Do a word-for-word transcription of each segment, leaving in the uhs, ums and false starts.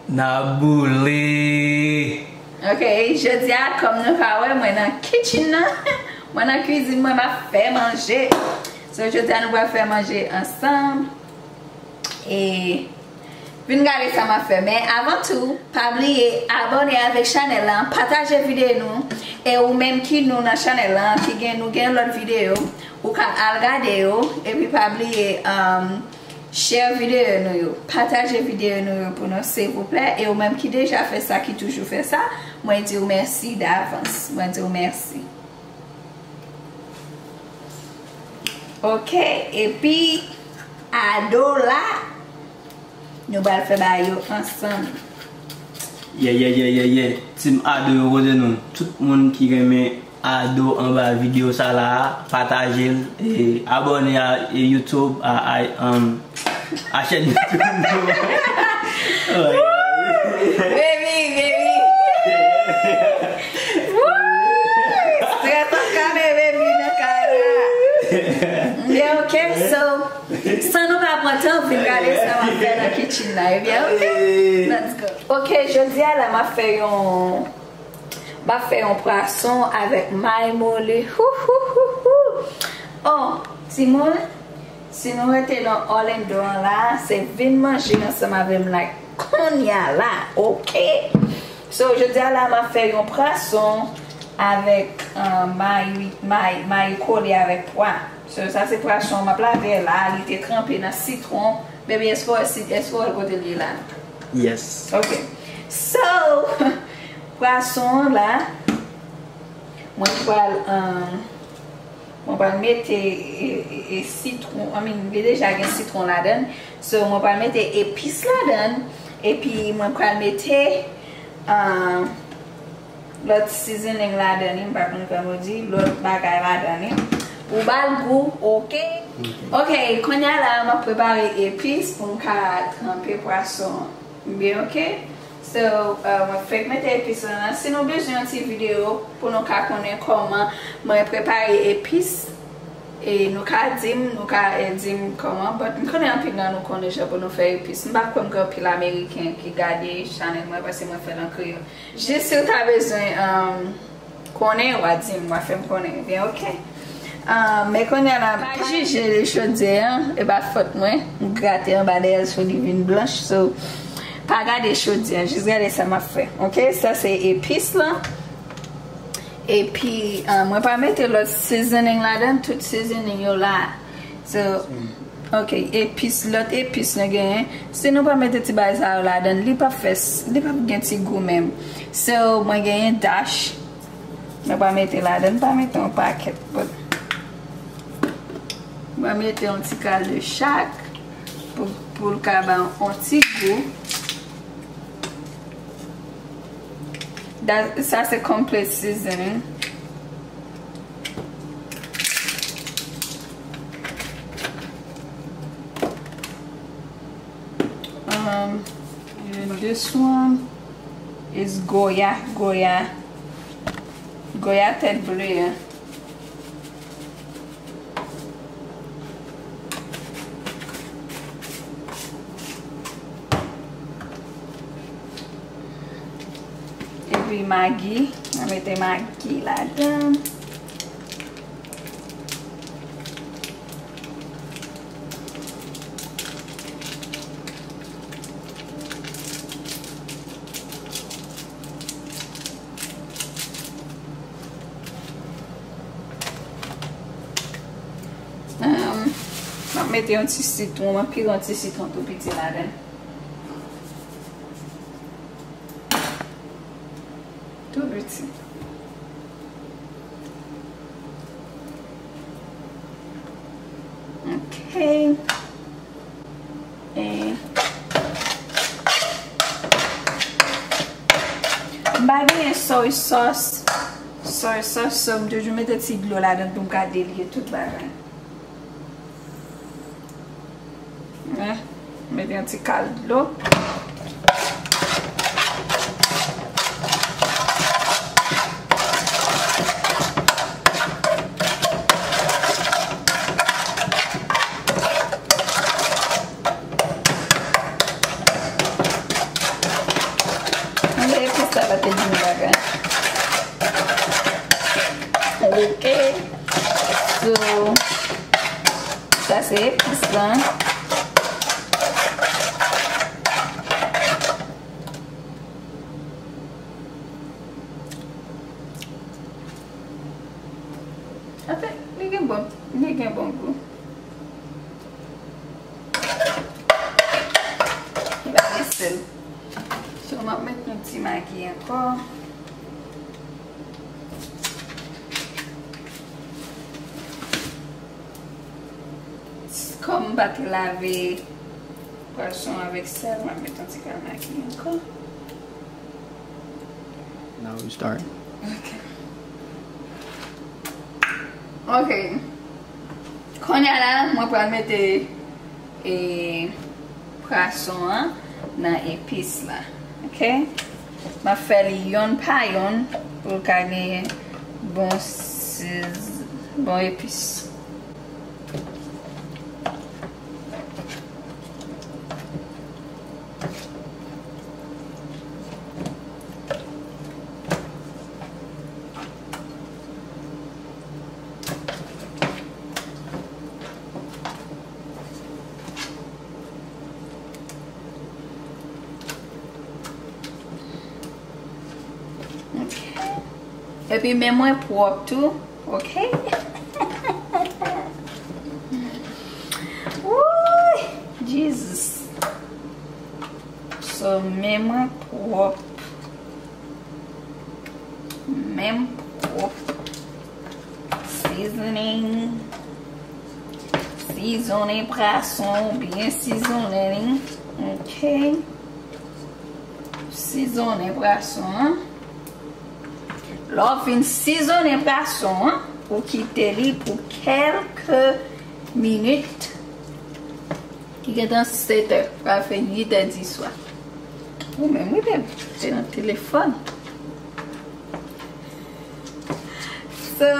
N ap boule. Ok, jodi a, kòm nou ka wè, mwen nan kitchen nan. Mwen nan kwizin mwen, m ap fè manje. So, jodi a, nou pral fè manje ansanm. E vin gade sa m ap fè. Men avan tou, pa bliye abòne avèk chanèl la, pataje videyo nou. E ou menm ki nou nan chanèl la, ki gen, nou gen lòt videyo, ou ka al gade yo. Epi pa bliye, um, share videyo nou yo. Pataje videyo nou yo pou nou, silvouplè. E ou menm ki deja fè sa, ki toujou fè sa, mwen di w mèsi davans. Mwen di w mèsi. Ok, epi ado la, nou pral fè bagay yo ansanm. Yeah, yeah, yeah, yeah, yeah. Team ado yo kote nou. Tout moun ki renmen ado anba videyo sa la, pataje l, e abòne a, e YouTube, a, a, um, a chèn YouTube nou. Baby, baby. Woo! Strès ap kale, baby, nan kay la. Yeah, ok, so, san nou pa pran tan, vin gade sa m ap fè nan kitchen la, ebyen, ok? Let's go. Ok, jodi a la, m ap fè yon, m ap fè yon pwason avèk may moli. Hou, hou, hou, hou. Oh, timoun, si nou rete nan Orlando an la, se vin manje ansanm avè m la kounye a la, ok? So, jodi a la, m ap fè yon pwason avèk, euh, mayi, mayi, mayi kole avèk pwa. So, sa se pwason, m ap lave l la, li te tranpe nan sitwon. Baby, èske w, èske w wè l kote l ye la? Yes. Ok. So, pwason an la, mwen pral, euh, mwen pral mete, e, e, e, sitwon, I mean, li deja gen sitwon ladan l. So, mwen pral mete epis ladan l. Epi, mwen pral mete, ah, lòt seasoning ladan li, m pa konn kòman yo di, lòt bagay ladan li. Pou ba l gou, ok? Ok. Ok, kounye a la, m ap prepare epis pou m ka tranpe pwason an. Byen, ok? So, uh, mwen fèk mete epis lan la. Si nou bezwen yon ti videyo pou nou ka konnen kòman mwen prepare epis, e nou ka di m, nou ka, eh, di m kòman, but m konnen anpil nan nou konnen jan pou nou fè epis. M pa kwè m gen anpil Ameriken ki gade chanèl mwen paske mwen fè l an kreyòl. Jis si w ta bezwen, um, konnen, w a di m, w a fè m konnen, byen, ok? Ah, men kounye a la, pa jije chodyè a, e pa fòt mwen, m grate anba dèyè l sou li vin blanch, so, pa gade chodyè a, jis gade sa m ap fè, ok? Sa se epis lan, epi, ah, mwen pa mete lòt seasoning ladan, tout seasoning yo la, so, ok, epis, lòt epis nou genyen. Si nou pa mete ti bagay sa yo ladan, li p ap fè s-, li p ap gen ti gou menm. So, mwen genyen dash. Mwen pa mete ladan, pa mete yon pakèt, but mwen mete yon ti kal de chak pou, pou l ka ba yon ti gou. Da-, sa se complete seasoning. Um, and this one is Goya, Goya, Goya tèt ble a. Epi Maggi, mwen mete Maggi ladan. Um, m ap mete yon ti sitwon, m ap pire yon ti sitwon tou piti ladan. Tou piti. Ok. E m pa genyen soy sauce. Soy sauce, so m toujou mete ti dlo ladan pou m ka delye tout bagay. Eh, mete yon ti kal dlo. Se epis lan. Anfen, li gen bon, li gen bon gou. Li pa gen sèl. So, m ap met yon ti magi ankò. Kòm m pa te lave pwason avèk sèl, m ap met yon ti kal magi ankò. Now we start. Ok. Ok. Kounye a la, mwen pral mete e pwason an nan epis la. Ok? M ap fè li yonn pa yonn pou l ka genyen bon siz, bon epis. Epi men mwen pwòp tou, ok? Wouy! Jesus! So, men mwen pwòp. Men m pwòp. Seasoning. Sizonnen pwason, byen sizonnen li. Ok. Sizonnen pwason an. Lè w fin sizonnen pwason an, ou kite li pou kèlke minit. Li gentan sèt è, pral fè uit è di swa. Ou menm, wi, babe, se nan telefòn. So,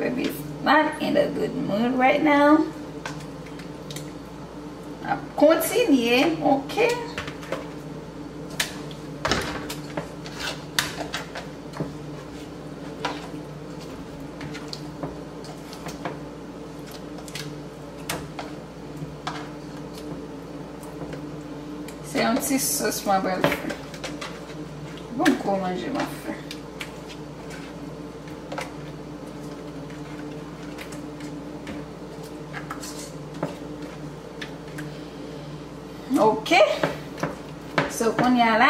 baby is not in a good mood right now. N ap kontinye, ok? Se yon ti sòs mwen pral fè. Bon gwo manje m ap fè. Ok. So, kounye a la,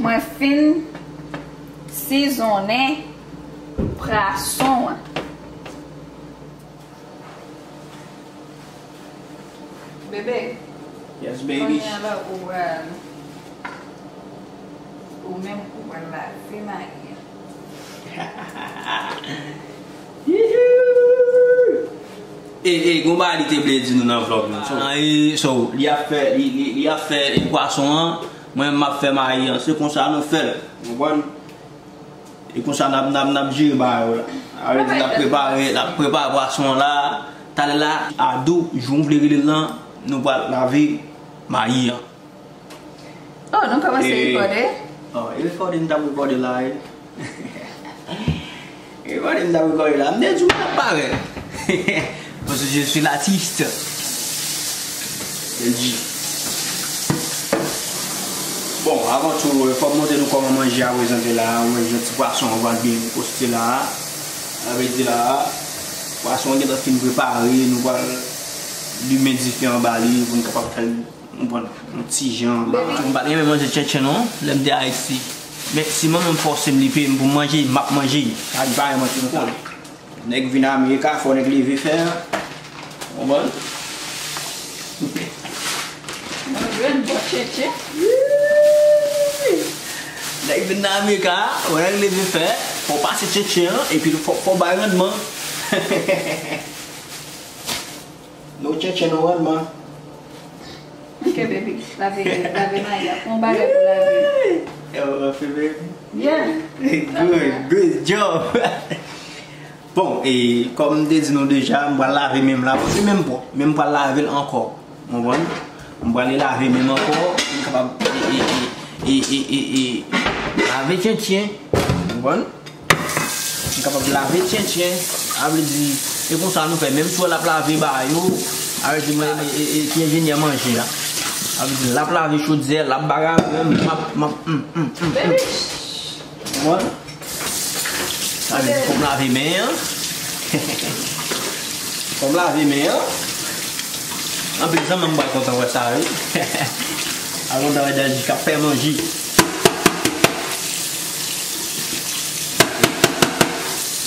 mwen fin sizonnen pwason an. Bebe. Yes, baby. Kounye a la, ou pral, ou menm, ou pral lave mayi an. Yihuu! E, e, gon bagay li te vle di nou nan vlog nou. So, ah, e, so, li ap fè, li, li, li ap fè pwason an, mwen m ap fè mayi an. Se konsa nou fè l. Ou konprann? E konsa n ap, n ap, n ap jere bagay yo la. Sa vle di n ap prepare, n ap prepare pwason an la. Talè la, a de jou, w vle rele l lan, nou pral lave mayi an. Oh, nou kòmanse rekòde? Oh, e rekòde n t ap rekòde la, wi. E rekòde n t ap rekòde la. M te di w m t ap parèt. Parce que je suis l'artiste. L di. Bon, avan tou, fò m montre nou kòman manje a prezante la. Ou wè jan ti pwason an pral byen poste la. Sa vle di la, pwason an gentan fin prepare, nou pral limen dife anba li pou n kapab fè l, nou pran yon ti jan anba. M pa t renmen manje tchetchen non, lè m te Ayiti. Men si manman m fòse m, li peye m pou m manje, m ap manje. Sa di pa yon manti konsa. Nèg vin Amerika, fò nèg leve fè a. Konprann? Mwen jwenn bò tchetchen. Nèg vin nan Amerika, fò nèg leve fè, fò pase tchetchen an, epi fò, fò bay randman. No tchetchen, no randman. Ok, baby. Lave, lave mayi a. Pran bagay pou lave. Yo, yo, fè baby. Yeah. Good, good job. Bon, e kòm m te di nou deja, m pral lave men m la. Se menm pwòp, men m pral lave l ankò. Ou konprann? M pral lave men m ankò. M kapab e, e, e, e, e, e, e, lave tchetchen. Ou konprann? M kapab lave tchetchen. Sa vle di, E konsa nou fè, menm si w wè l ap lave ba yo, sa vle di mwen, e, e, e, ki enjenyè manje a. Sa vle di l ap lave chodyè, l ap bagay, men m ap, m ap, mm, mm, mm, mm. Konprann? Sa vle di fò m lave men an. Fò m lave men an. Anpil zanmi m pral kontan wè sa, wi. Pral kontan wè Daddy k ap fè manje.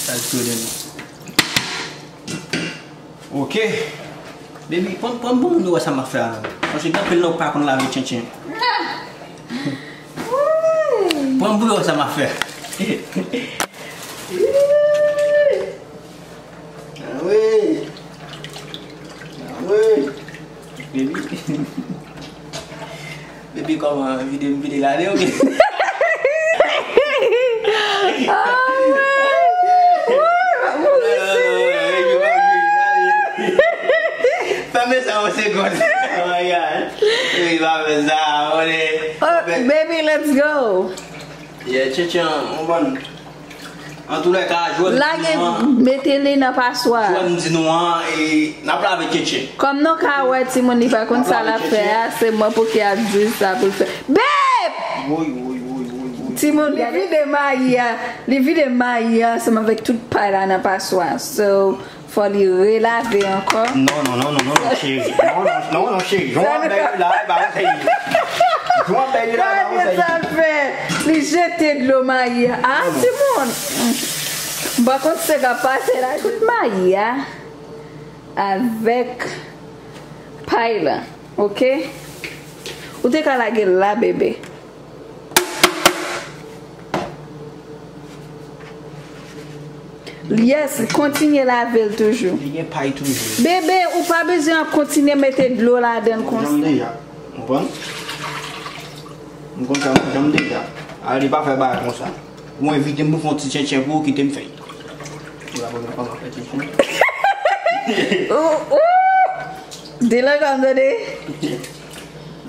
Sa l tou de nou. Ok. Baby, pran, pran pou moun yo wè sa m ap fè a. Paske gen anpil nan w pa konn lave tchentchen. Pran pou yo wè sa m ap fè. Ah wi. Ah wi. Baby. Baby, kòman, vide m vide gade, ok? Oh, man. Woo, woo, serye. Fèmen sa yon segonn. Oh my God. Baby, pa fè sa, on est. Oh, baby, let's go. Yeah, tchentchen, on bon. Antoulèka, jwè m di nou an. Lage, mete li nan paswa. Jwè m di nou an, e, n ap lave tchentchen. Kòm nou ka wè, timoun li pa konn sa l ap fè a, se mwen pou ki ap di l sa pou l fè. Babe! Woy, woy, woy, woy, woy. Timoun, li vide mayi a, li vide mayi a ansanm avèk tout pay la nan paswa. So, fò li relave ankò. Non, non, non, non, non, non, cheri. Non, non, non, non, cheri. Jan w ap bèy la, e pa yon sèl. Jan w ap bèy la, e pa yon sèl. Gade sa l fè. Li jete dlo mayi a. Ah, timoun. M pa konn sa k ap pase la. Tout mayi a avèk pay la, ok? Ou te ka lage l la, bebe. Yes, kontinye lave l toujou. Li gen pay toujou. Bebe, ou pa bezwen ap kontinye mete dlo ladan l konsa. Jan m deja. Konprann? M konn sa, jan m deja. Ale, pa fè bagay konsa. Ou envite m pou fè yon ti tchentchen pou ou, kite m fè l. Ou la konn kòman fè tchentchen. Ou, ou. Di l ankò, m tande.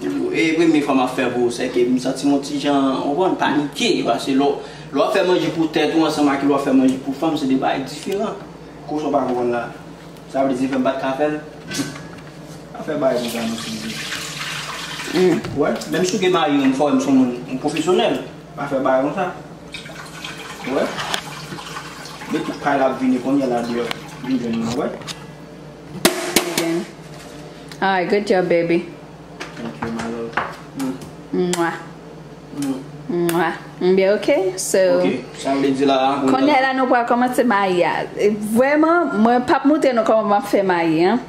E premye fwa m ap fè pou ou, se ke m santi m yon ti jan, ou konprann, panike, paske lè w, lè w ap fè manje pou tèt ou ansanm ak lè w ap fè manje pou fanm, se de bagay diferan. Kochon pa konprann la. Sa vle di se fè m pa t ka fè l. Pa fè bagay konsa non, Sylvie. Ou wè, menm si w gen mari w, fò w wè m se yon moun, yon pwofesyonèl. Pa fè bagay konsa. Ou wè? Men tout pay la ap vini kounye a la deyò. Vin jwenn mwen, ou wè? Again. All right, good job, baby. Thank you, my love. Mm. Mwah. Mm. Mwah. M byen, ok? So, ok, sa vle di la, kounye a la nou pral kòmanse mayi a. Vrèman, mwen p ap montre nou kòman m ap fè mayi an.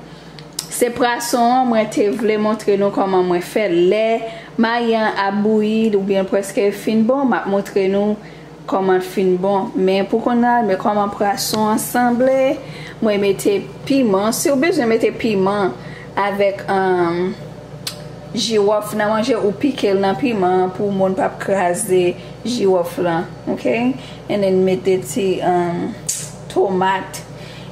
Se pwason an, mwen te vle montre nou kòman mwen fè l. Lè mayi an ap bouyi oubyen l prèske fin bon, m ap montre nou kòman l fin bon. Men pou kounye a, men kòman pwason an sanble, mwen mete piman. Si w bezwen mete piman avèk, um, jiwòf nan manje, ou pike l nan piman pou moun p ap kraze jiwòf lan, ok? And then mete ti, um, tomat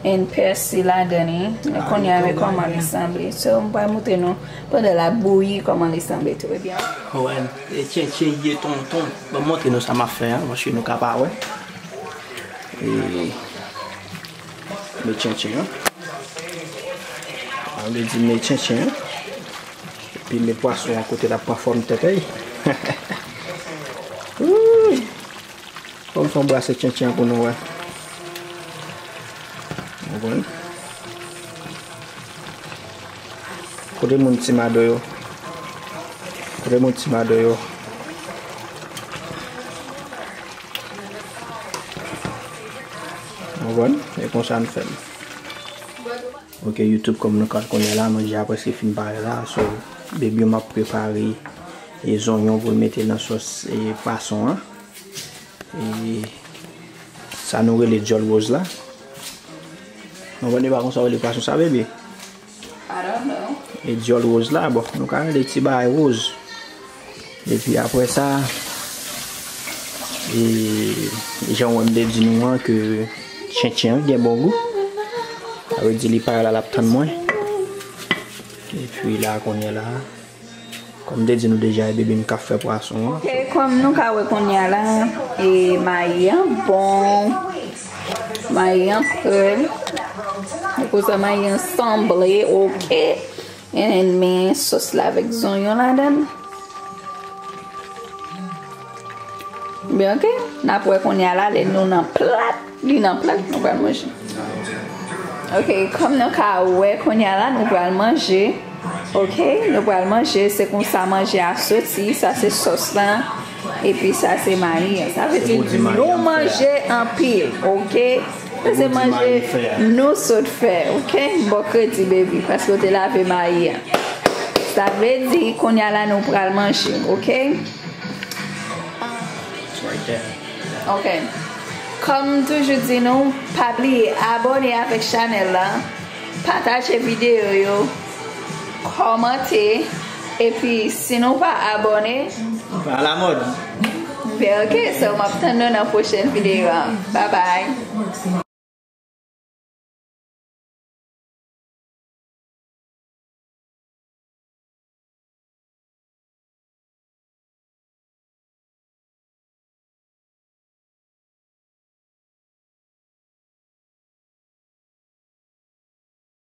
and pèsi ladan li. Kounye a, men kòman li sanble. So, m pral montre nou pandan l ap bouyi kòman li sanble tou. Ebyen. Wè, e tchentchen ye tonton. Ban m montre nou sa m ap fè an, paske nou ka pa wè. E, men tchentchen an. Sa vle di men tchentchen an. Epi men pwason an kote l ap pran fòm tèt, ey. Wouy! Fò m fè yon brase tchentchen an pou nou wè. Ou konprann? Kote moun ti mado yo? Kote moun ti mado yo? Ou konprann? E konsa n fè l. Ok, YouTube, kòm nou ka konnen la, manje a prèske fin pare la. So, baby m ap prepare e zonyon pou l mete nan sòs e pwason an. E sa nou rele dyòl woz la. Mwen pa konn sa w rele pwason sa, bebe. I don't know. E dyòl woz la, bon, nou ka rele ti bagay woz. Epi apre sa, e jan w wè m te di nou an, ke tchentchen an gen bon gou. Sa vle di li pare la, l ap tann mwen. Epi la, kounye a la, kòm m te di nou deja, e bebe m k ap fè pwason an. Ok, kòm nou ka wè kounye a la, e mayi an bon. Mayi an prè. Sa mayi an sanble, ok. And men sòs la avèk zonyon ladan. Byen, ok. N ap wè kounye a la, lè nou nan plat, li nan plat, nou pral manje. Ok, kòm nou ka wè kounye a la, nou pral manje. Ok, nou pral manje, se konsa manje a soti, sa se sòs la, epi sa se mayi an. Sa vle di nou manje anpil, ok? Sa se manje nou sot fè, ok? M ba w kredi, baby, paske w te lave mayi an. Sa vle di, kounye a la nou pral manje, ok? It's right there. Ok. Kòm m toujou di nou, pa bliye abòne avèk chanèl la, pataje videyo yo, kòmante, epi si nou pa abòne, Pa la mòd. Byen, ok, so m ap tann nou nan pwochèn videyo a. Bye bye.